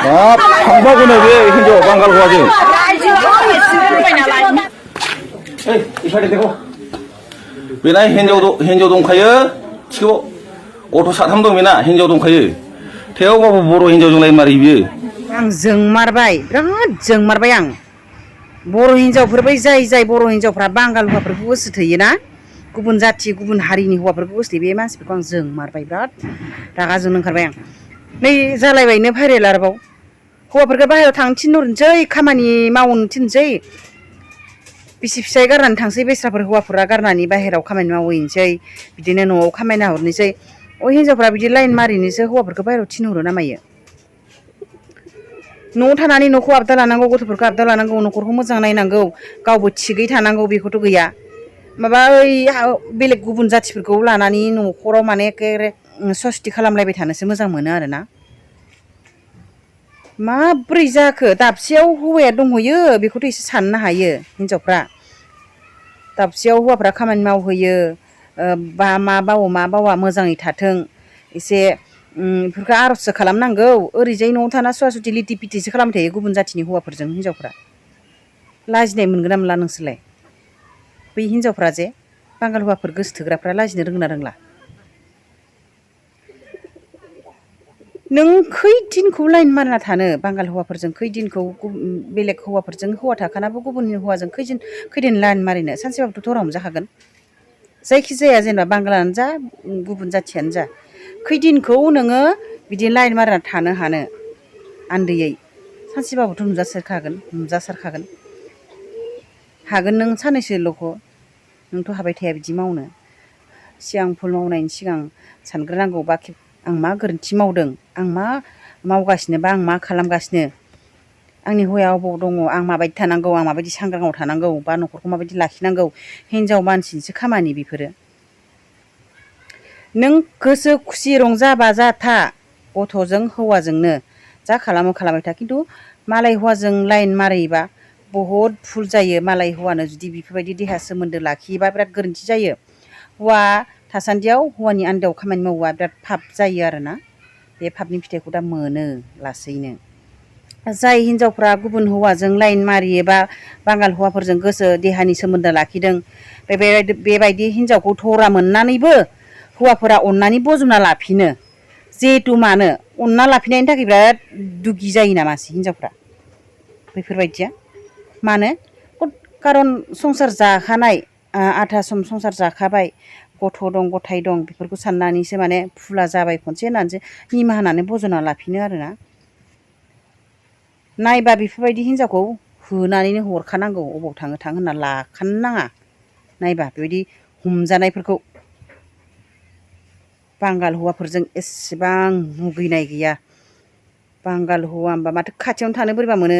아, 방바구네 왜 hinjaw banggal hawajin? 이파리 대고. बेना हिन्जाव दंखायो थिखौ गथ' साथाम दं बेना हिन्जाव दंखायो थेवबाबो बर' हिन्जावजोंलाय मारै बियो आं जोंमारबाय बिराद जोंमारबाय आं बर' हिन्जावफोर बै जाय बर' हिन्जावफ्रा बांगाल हौवाफोरखौ गोसो थोयोना गुबुन जाथि गुबुन हारिनि हौवाफोरखौ गोसो थोयो बे मानसिफोरखौ आं जोंमारबाय बिराद रागा जोंनो ओंखारबाय आं नै जालायबायनो भाइरेल आरोबाव हौवाफोरखौ बाहेरायाव थांनो थिनहरनोसै खामानि मावनो थिनसै बिसि फिसाय गारनानै थांसै बेस्राफोर हौवाफोरा गारनानै बाहेरायाव खामानि मावहैनोसै बिदिनो न'आव खामायना हरनोसै हिन्जावफ्रा बिदि लाइन मारिनोसो हौवाफोरखौ बाहेरायाव थिनहरो ना मायो न'आव थानानै न'खौ आबदा लानांगौ गथ'फोरखौ आबदा लानांगौ न'खरखौ मोजां नायनांगौ गावबो थिगै थानांगौ बेखौथ' गैया माबा ओइ बेलेग गुबुन जाथिफोरखौ लानानै न'खराव माने एखेबारे सस्ति खालामलायबाय थानोसो मोजां मोनो आरोना माब्रै जाखो दाबसेयाव हौवाया दंहैयो बेखौथ' एसे साननो हायो हिन्जावफ्रा दाबसेयाव हौवाफ्रा खामानि मावहैयो बा मा बावा मोजाङै थाथों एसे बेफोरखौ आर'जसो खालामनांगौ ओरैजाय न'आव थाना सुवा सुथि लिथि फिथिसो खालामबाय थायो गुबुन जाथिनि हौवाफोरजों हिन्जावफ्रा लाजिनाय मोनगोन ना मोनला नोंसोरलाय बै हिन्जावफ्रा जे बांगाल हौवाफोर गोसो थोग्राफ्रा लाजिनो रोंना रोंला नों खैदिनखौ लाइन मारिना थानो बांगाल हौवाफोरजों खैदिनखौ बेलेग हौवाफोरजों हौवा थाखानाबो गुबुननि हौवाजों खैदिन लाइन मारिनो सानसेबाबोथ' धरावनो जाखागोन जायखिजाया जेनेबा बांगालानो जा गुबुन जाथियानो जा खैदिनखौ नोङो बिदि लाइन मारिना थानो हानो आन्दैयै सानसेबाबोथ' नुजासारखागोन हागोन नों साननैसोल'खौ नोंथ' हाबाय थाया बिदि मावनो सिगां भुल मावनायनि सिगां सानग्रोनांगौ बा आं मा गोरोन्थि मावदों आं मा मावगासिनो बा आं मा खालामगासिनो आंनि हौवाया अबाव दङ आं माबायदि थानांगौ आं माबायदि सांग्राङाव थानांगौ बा न'खरखौ माबायदि लाखिनांगौ हिन्जाव मानसिनिसो खामानि बेफोरो नों गोसो खुसि रंजा बाजा था गथ'जों हौवाजोंनो जा खालामो खालामबाय था खिन्थु मालाय हौवाजों लाइन मारियोबा बहुद भुल जायो मालाय हौवानो जुदि बेफोरबायदि देहा सोमोन्दो लाखियोबा बिराद गोरोन्थि जायो हौवा थासान्दियाव हौवानि आन्दोआव खामानि मावोबा बिराद पाप जायो आरोना बे पापनि फिथाइखौ दा मोनो लासैनो जाय हिन्जावफ्रा गुबुन हौवाजों लाइन मारियोबा बांगाल हौवाफोरजों गोसो देहानि सोमोन्दो लाखिदों बेबायदि हिन्जावखौ थरा मोननानैबो हौवाफोरा अननानै बजबना लाफिनो जिहेथु मानो अनना लाफिननायनि थाखाय बिराद दुगि जायो नामासै हिन्जावफ्रा बेफोरबायदिया मानो खारन संसार जाखानाय आधा सम संसार जाखाबाय गथ' दं गथाय दं बेफोरखौ साननानैसो माने फुला जाबाय खनसे होननानैसो निमाहा होनानै बजबना लाफिनो आरोना नायबा बेफोरबायदि हिन्जावखौ होनानैनो हरखानांगौ अबाव थाङो थां होनना लाखानो नाङा नायबा बेबायदि हमजानायफोरखौ बांगाल हौवाफोरजों एसेबां मुगैनाय गैया बांगाल हौवा होनबा माथो खाथियावनो थानो बोरैबा मोनो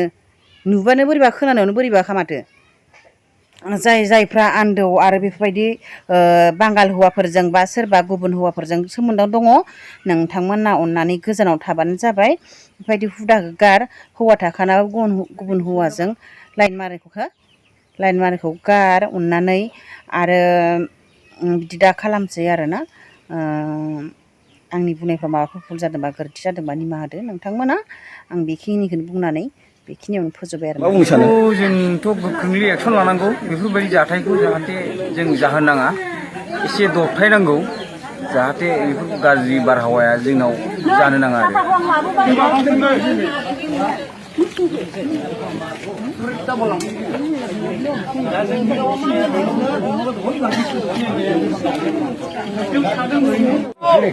नुबानो बोरैबा खोनानायावनो बोरैबाखा माथो जायफ्रा आन्दोआव आरो बेफोरबायदि बांगाल हौवाफोरजों बा सोरबा गुबुन हौवाफोरजों सोमोन्दो दङ नोंथांमोना अननानै गोजानाव थाबानो जाबाय बेफोरबायदि हुदा गार हौवा थाखानाबो गुबुन हौवाजों लाइन मारिखौ गार अननानै आरो बिदि दा खालामसै आरोना आंनि बुंनायफ्राव माबाफोर भुल जादोंबा गोरोन्थि जादोंबा निमाहा होदो नोंथांमोना आं बेखिनिखौनो बुंनानै बेखिनियावनो फोजोबबाय आरो जोंथ' गोख्रोंलि एक्सन लानांगौ बेफोरबायदि जाथायखौ जाहाथे जों जाहोनो नाङा एसे दबथायनांगौ जाहाथे बेफोर गाज्रि बारहावाया जोंनाव जानो नाङा आरो